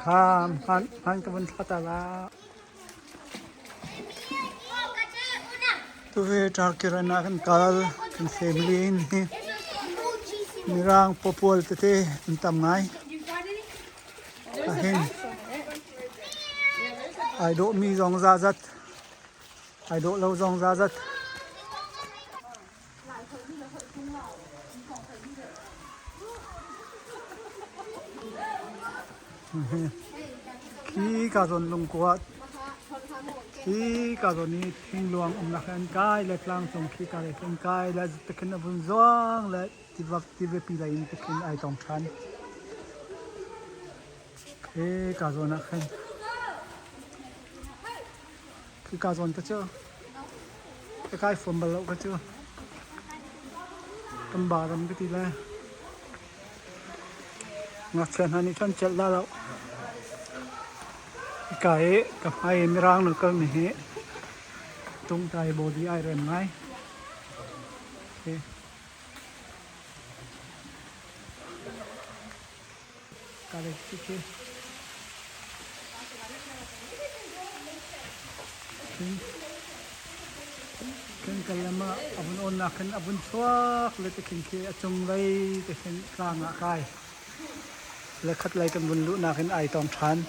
Kha hman hman ka vun thla ta la. Tuhi Turkey ram ah kan kal. Kan family in hi Mirang papual tete an tam ngai. Ahhin ai dawhmi zong zazat, ai dawh lo zong zazat. Khi ka zawn lungkua khi ka zawn i thingluang umnak hi an kai le tlangcung khi ka lei an kai le tikhin a vun zuang le tiva tivapi lei in tikhin ai tong ṭhan. Khi ka zawn ah khin khi ka zawn te cu ka kai fuam bal lo ka cu kan ba ram ka ti le ngakchia hna nih cun celh dah lo. Hika i ka hmai i Mirang nu kalmi hi tungtai body ai rem ngai. Hi. Ka le khi khi. Khin kal lam ah a vun awnnak khin a vun chuak le te khin khi a cunglei te khin tlang ah kai. Le khat lei kan vun luhnak in ai tong ṭhan.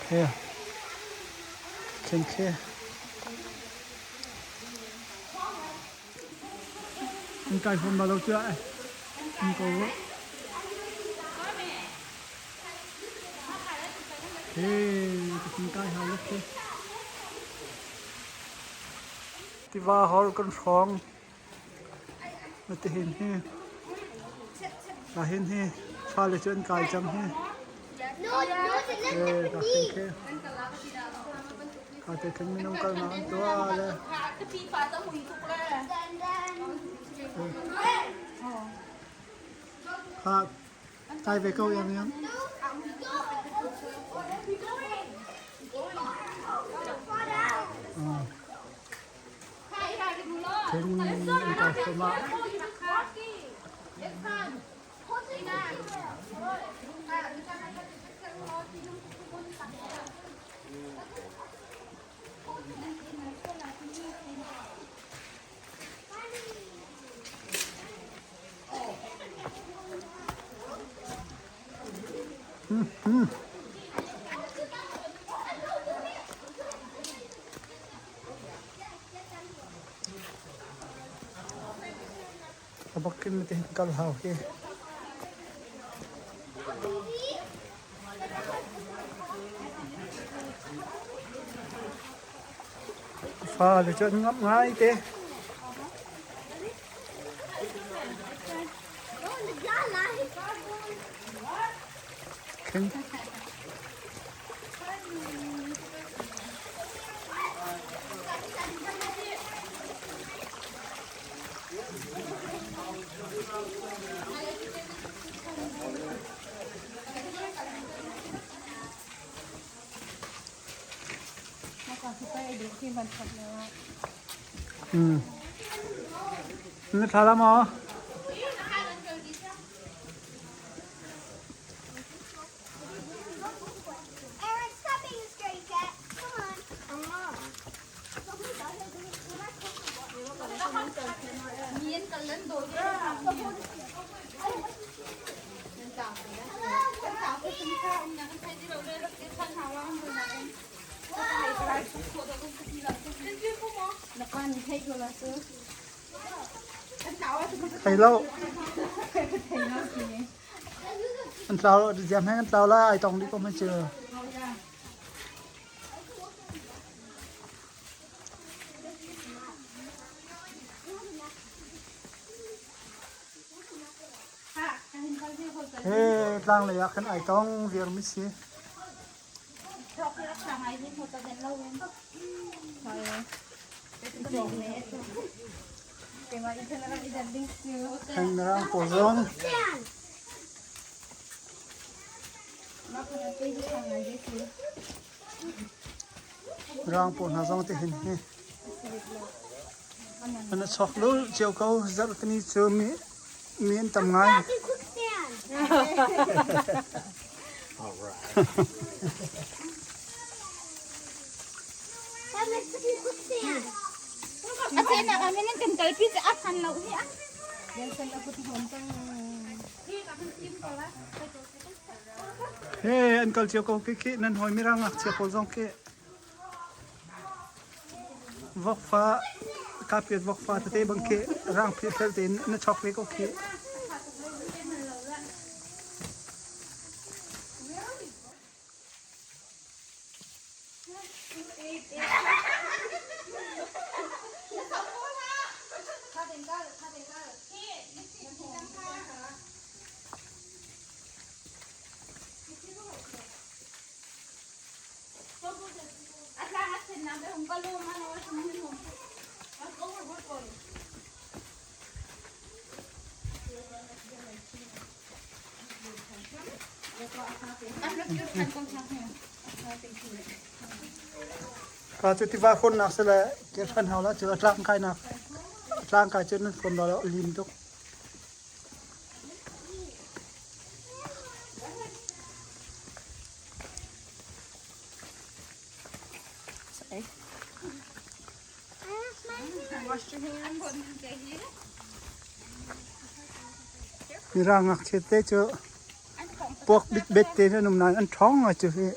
Khi khin khi. An kai huam bal lo cu ai. An ko rua. He, ka sin kai hau lek khi. Tiva hor kan hrawng. Na ti hin hi. Ka hin hi. Fale cu an kai cang hi. He, ka hin khi. Ka te khin minung kalnak an tuah le. Kha kai ve ko yang yang. Khin an kai thluahmah. A bak in mate hin kal hau hi. Fale cu an ngamh ngai te. Khin. Na thla la maw? Thei lo. An tlau ziam he an tlau lai ai tong dih ko ma cu. He tlang lei ah khan ai tong viar mi si. Heng mirang pawl zong Mirang pawl hna zong tihin hi an i chawk lulh cio ko. Zarhteni cu mi. Mi an tam ngai. A thenak ah min kan kalpi cu a hman lo hi a. He an kal cio ko khi khi nan hawi mirang ngakchia pawl zong khi vokfa kapiat vokfa tete bang khi rang phil fel tein na chok ve ko khi. Ka cu tiva hrawnnak si le ke hran hau la cu a tlang kainak a tlang kai cu nan fawn lo lim tuk. Mirang ngakchia te cu puak bitbet te an um nain an ṭhawng ngai cu hi.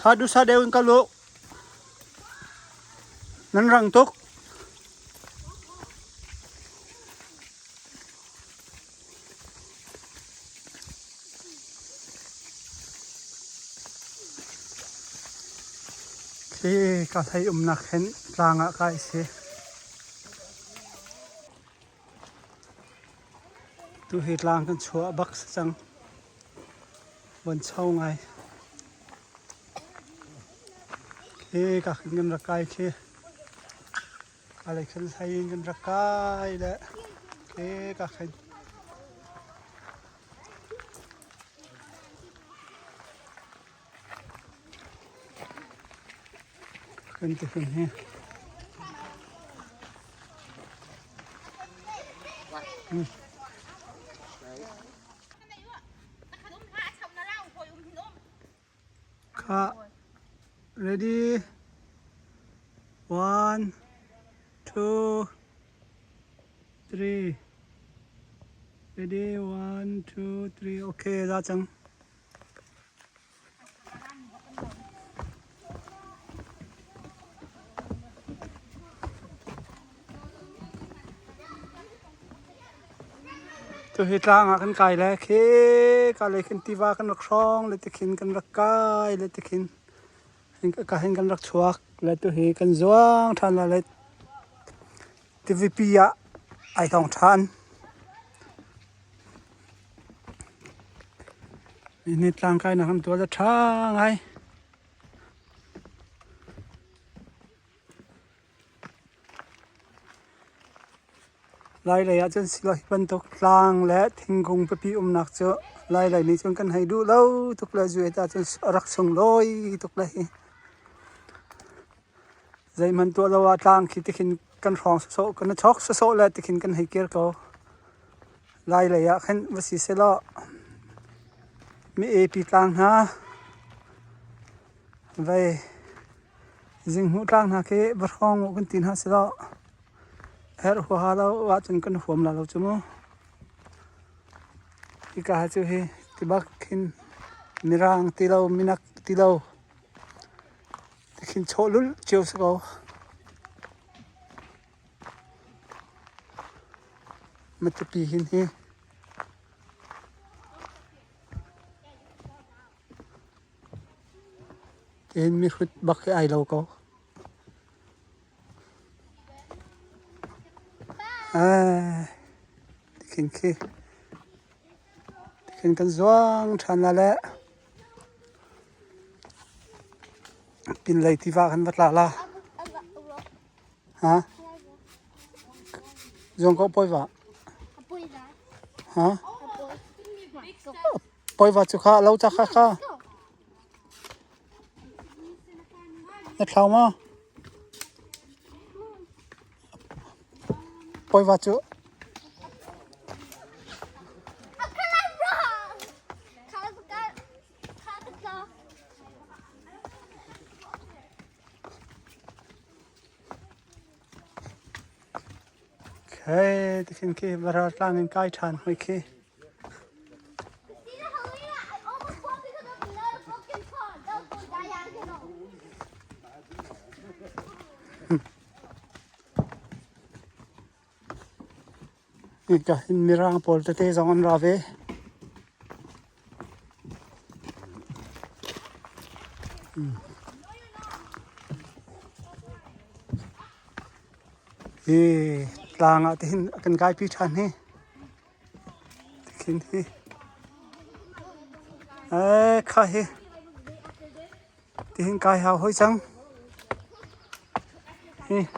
Kha dusa deuh in kal u. Nan rang tuk. Khi ka thei umnak hin tlang ah kai si. Tu hi tlang kan chuah bak si cang. Von cho ngai. Khi ka khin kan rak kai khi. A lei khin hlei in kan rak kai le khi ka khin. Kan ti hin hi. Kha ready one two three ready one two three okay ra cang. Tuhi tlang ah kan kai le khi ka lei khin tiva kan rak hrawng le tikhin kan rak kai le tikhin ka hin kan rak chuak le tuhi kan zuang ṭhan la le tivipi ah ai thong ṭhan. Ni tlang kai nak an tuah le ṭha ngai. Lailei ahcun silo hi bantuk tlang le thingkung pipi umnak cu Lailei nih cun kan hei duh lo tuk le zuet ahcun a rak sunglawi tuk le hi. Zeihmanh tuah lo ah tlang khi tikhin kan hrawng sawsawh kan i chawk sawsawh le tikhin kan hei kir ko. Lailei ah khin va si sehlaw mi epi tlang hna vei Zinghmuh tlang hna khi va hrawng u kan ti hna selaw herh huaha lo ahcun kan huam la lo cu mu. Hika cu hi tibak khin mirang ti lo minak ti lo tikhin chawh lulh cio si ko. Matupi hin hi Tiin mihrut bak hi ai lo ko. Tikhin khi tikhin kan zuang ṭhan la le pinlei tiva kan va tla la. Ha? Zuang ko poi va. Ha? Poi va chu kha lo cha kha kha. Na thlau ma? Poi va chu. Okay, tikhin khi varar tlang in kai ṭhan hoi khi. Hika hin mirang pawl tete zong an ra ve. Hi tlang ah tihin a kan kaipi ṭhan hi. Tikhin hi. Ee kha hi. Tihin kai hau hoi cang. Hi.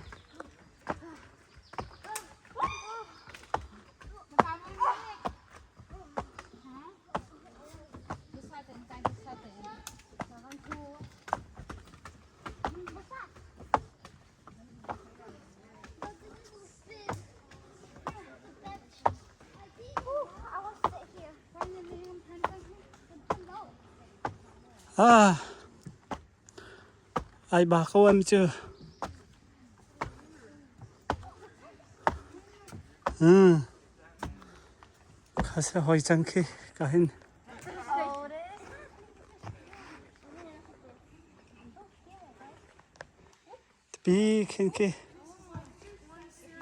Ah, ai ba ko am cu. Kha se hoi cang khi ka hin. Tipi khin khi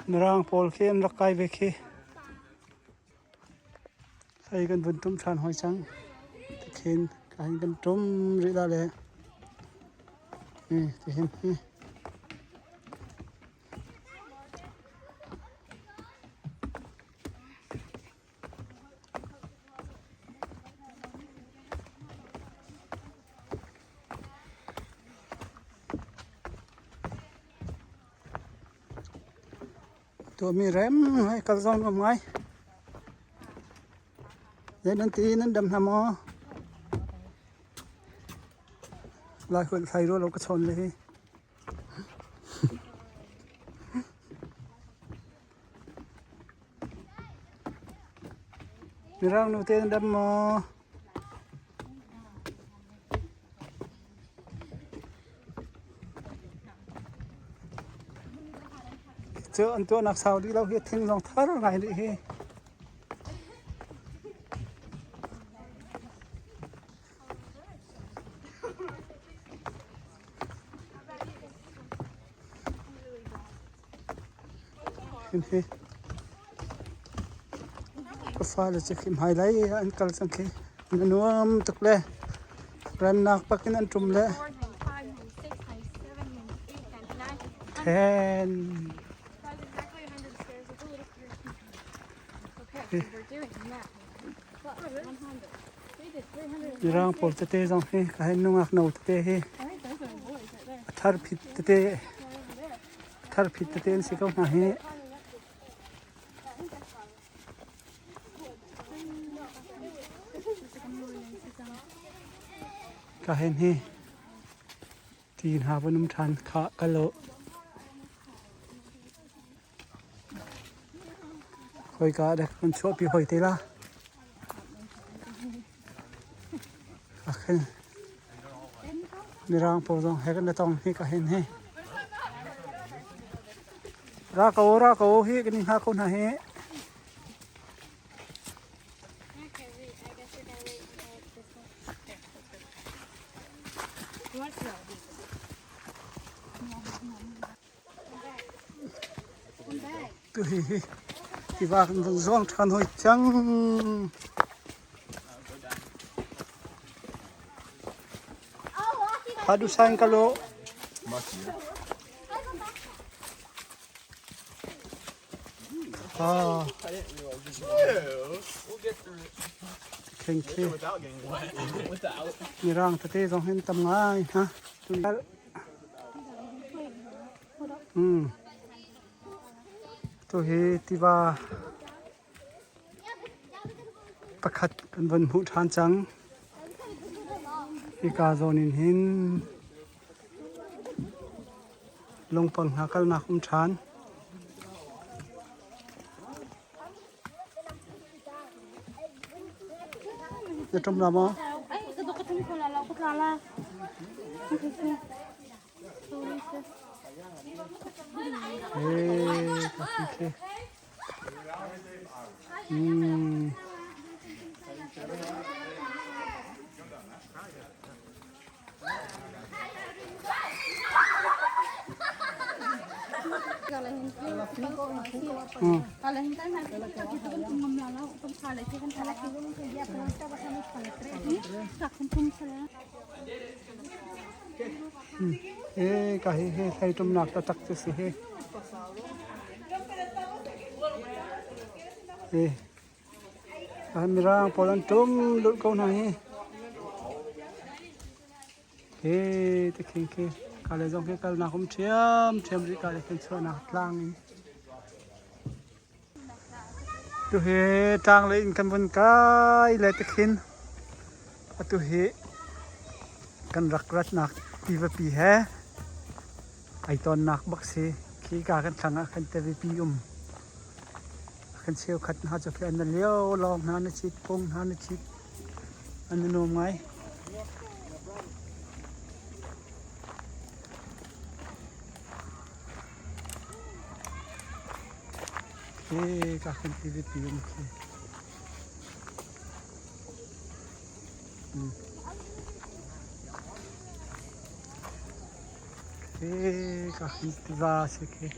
Mirang pawl khi an rak kai ve khi. Hlei kan vun tum ṭhan hoi cang. Tikhin ka hin kan tum rih la le. Tihin hi. Tuahmi rem hai kal zong nuam ngai. Zei nan ti nan dam hna maw? Lai holh hlai rua lo ka chawn le hi. Mirang nu te nan dam maw? Cu an tuahnak sau dih lo hi thing zong thar ngai rih hi. Hi ka fale cu khi hmailei ah an kal cang khi an nuam tuk le rannak bak in an ṭum le then Mirang pawl tete zong hi ka hei nungak no tete hi a thar phit tete thar phit tete an si ko hna hi. Ka hen hi ti hna van um ṭhan kha ka lo. Khoika ah dek kan chuahpi hoi te la. A khin mirang pawl zong he kan la tong hi ka hin hi. Ra ko ra ko hi kan in hna ko hna hi. Tuhi tiva kan vun zuang ṭhan hoi cang. Hadusain kalo. Ah. Khen khi. Mirang tete zong hin tam ngai ha. Tuhi tiva pakhat kan von hmuh ṭhan cang. Hika zawn in hin lungpang hna kalnak um ṭhan. Na ṭum la maw? Hi ka hi hi hlei ṭumnak taktak cu si hi. Hi Mirang pawl an ṭum lulh ko hna hi. Hi tikhin khi ka le zong khi kalnak um ṭhiamṭhiam rih ka le khin chuahnak tlang in. Tuhi tlanglei in kan vun kai le tikhin atu hi kan rak ratnak tivapi he ai tonnak bak si. Khi ka kan thlang ah khan tivapi um. Kan cheukhat hna cu khi an lio lawng hna na chit, pung hna na chit. An nuam ngai. Khi ka khin tivapi um khi. Khi ka khin tiva si khi.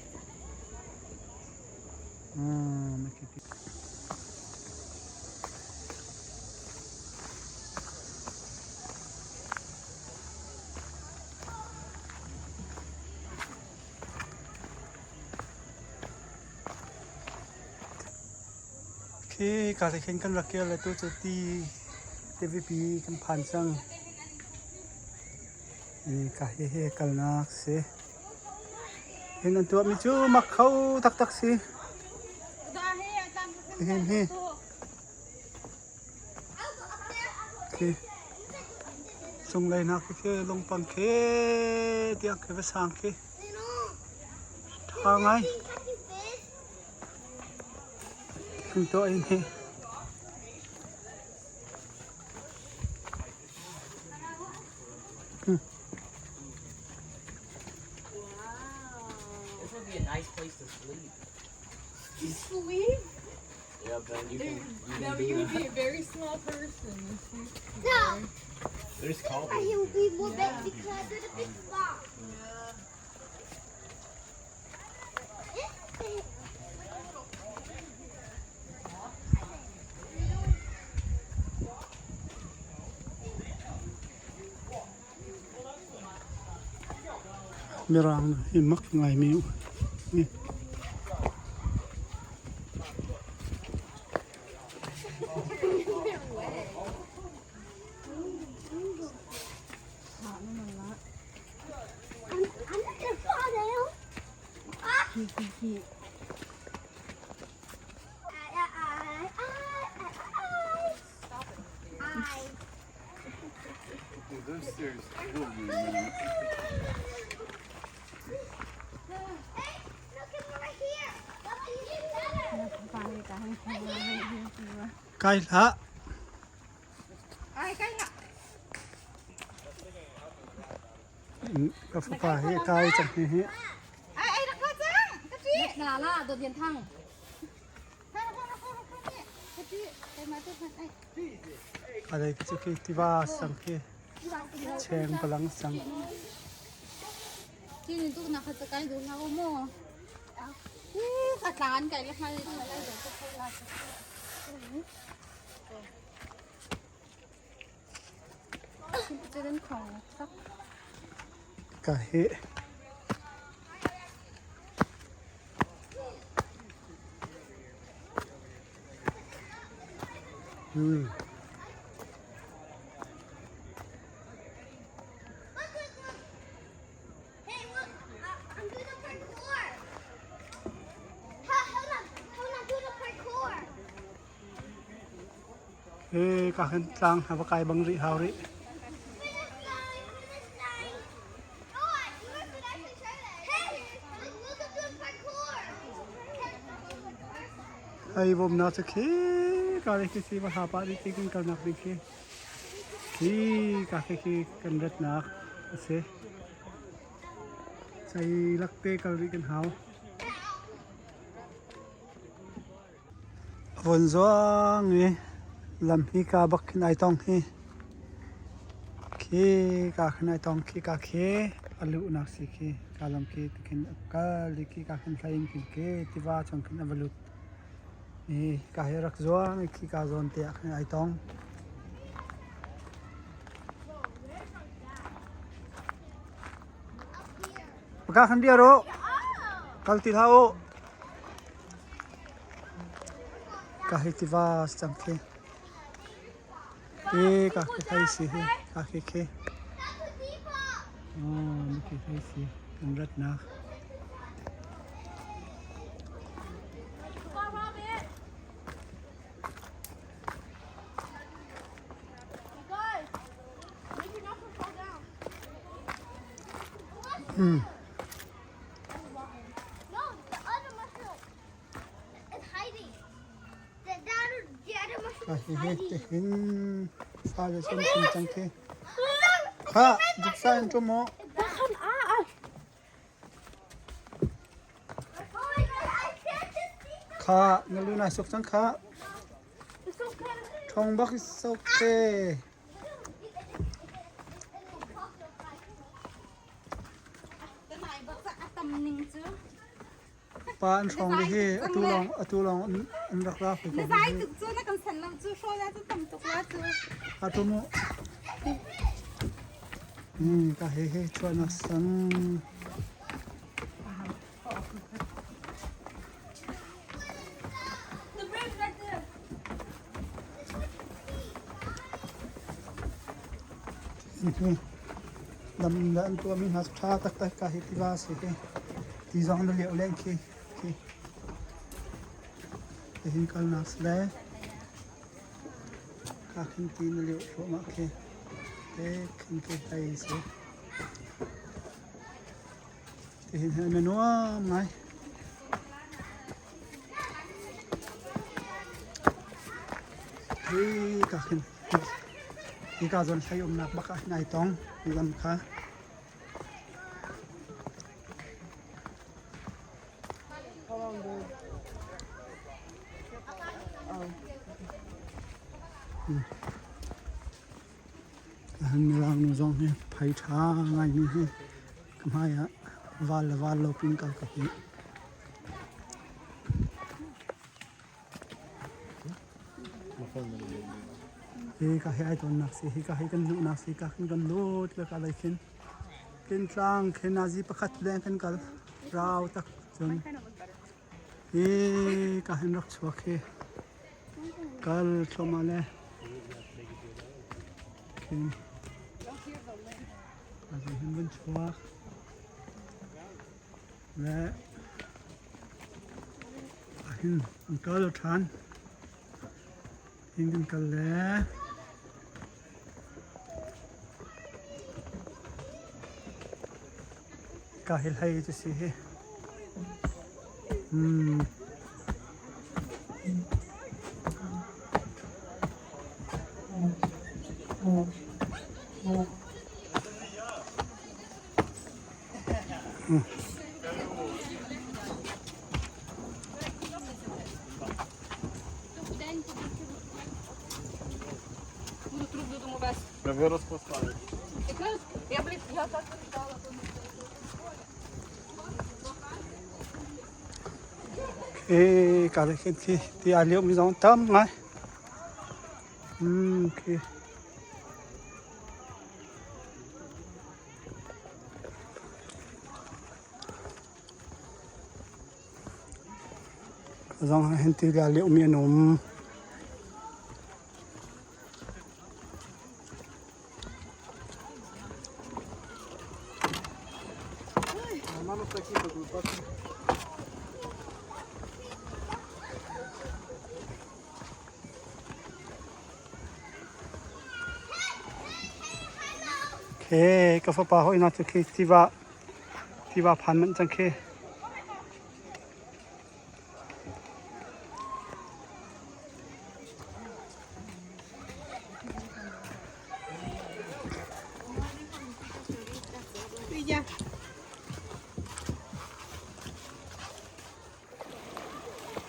Khi ka te khin kan rak kir le tu cu ti tivapi kan phan cang. Ka hihi kalnak si. Hi nan tuahmi cu mak kho taktak si. Hihin hi. Khi cunglei hna khi khi lungpang khi tiang khi va sang khi. Tha ngai. Kan tuah in hi. This would be a nice place to sleep. Sleep? Yeah, Ben, you can you No, can do you would that. be a very small person. No, There's coffee. he will be more big because of the big box. Mirang hi mak ngaimi um. I'm not gonna fall down. Ah. I, I, I, I, I. Those stairs will be man. Hey, look at over here. Look at better. Kai hlah. Ai kai hlah. Ka fapa hi kai cang hi hi. Ai ai rak ra cang. Ka ṭi. Na la dot yen thang. Rak ra rak ra rak ra ni. Ka ṭi. Kai ma tu khan ai. Alei khi cu khi tiva sang khi cheng palang sang. Chi ni tu na khat kai du na mo. Ka tlan kai le khai lai do tu khai la. จะเป็นของสัก Ka hi. Look, look, look. Hey, look. I'm doing the parkour. Ha, hold Hi ka khin tlang hna va kai bang rih hau rih. Hei bawmnak cu khi ka le khi si va hla pah rih ti kan kalnak ding khi. Khi ka khi khi kan ratnak a si. Ceilak te kal rih kan hau. A von zuang i lam hi ka bak khin ai tong hi. Khi ka khin ai tong khi ka khi a luhnak si khi ka lam khi tikhin a kal i khi ka khin hlei in khin khi tiva chung khin a va lut. I ka hi rak zuang i khi ka zawn te ah khin ai tong. Ka khan dir u. Kal ti hlah u. Ka hi tiva cang khi. Hi ka khi thei si hi. Ka khi khi. Oh, mi khi thei si. Kan ratnak. Hihi tihin fale cu an chim cang khi. Khah, diksa in ṭum u. Khah, na lu nai suk cang khah. Ṭhawng bak is okay. Pa an hrawng le hi atu lawng atu lawng an rak ra ko Na zai tuk cu na kan san lo cu hrawl ah cu tam tuk la cu. Atu mu. Ka he he chuahnak sang. The bridge right there. Lam le an tuahmi hna cu ṭha taktak ka hi tiva a si hi. Ti zong na lio len khi. Khi. Hihin kalnak si le ka khin ti na lio thluahmah khi. Te khin ke hlei si. Hihin hi na nuam ngai. Hi ka khin hika zawn hlei umnak bak ah hin ai tong lam kha. Mirang nu zong hi phai ṭha ngaimi hi ka hmai ah val le val lo pin kal ka hmuh. Hi ka hi ai tawnnak si hi ka hi kan luhnak si ka khin kan lut le ka lei khin kin tlang khin nazi pakhat leng kan kal rau tak cun hi ka hin rak chuak hi kal thluahmah le khin ka hin vun chuak Le ahhin an kal ṭhan. Hin kan kal le ka hi hlei cu si hi. Hmm. Ви розпускаєте. Khi cả khi khi thì ai liệu mi giống tâm ngay. Khi Zong hin ti le liomi an um. He ka fapa hoi na cu khi tiva tiva phan manh cang khi.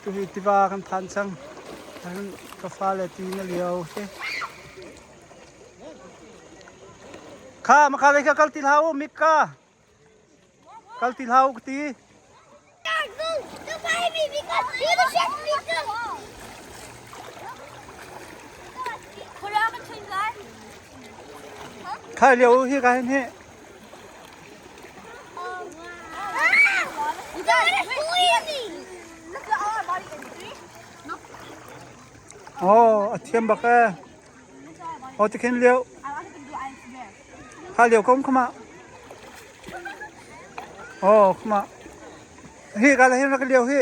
Tuhi tiva kan phan cang. Ka fale ti na lio si. Kha maka lei kha kal ti hlah u Mika. Kal ti hlah u ka ti. Kha lio hi ka hin hi. Oh, a thiam bak ee. Oh, tikhin lio. Kha lio kom khama. Oh, khama. Hi ka la hin rak lio hi.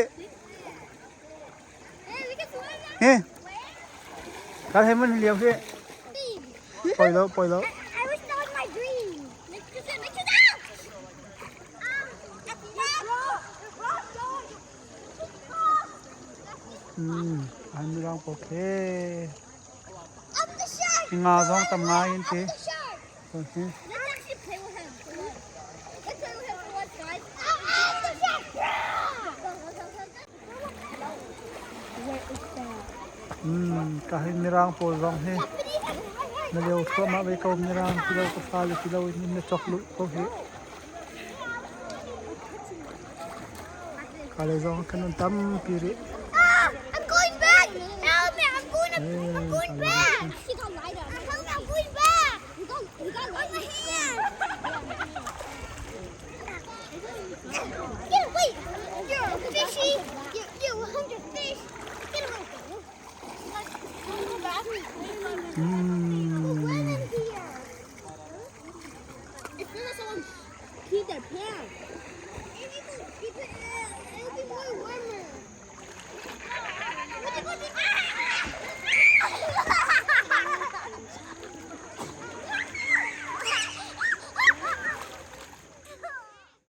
Hi. Ka la hin mun lio hi. Poi lo, poi lo. I wish that was my dream. An mirang pawl khi nga zong tam ngai an ti. Ka hi mirang pawl zong hi na lio thluahmah ve ko mirang ti lo ka fale ti lo in na chok luh ko hi. Ka lei zong kan un tampi rih. Ah, I'm going back. Help me! I'm going. I'm going back. She got lighter. Help me! I'm going back. We got. We got light my hand. Get away! You're a fishy. You're, you're 100 fish. Get away! Women here. It feels like someone peed their pants. Maybe it'll be more warmer.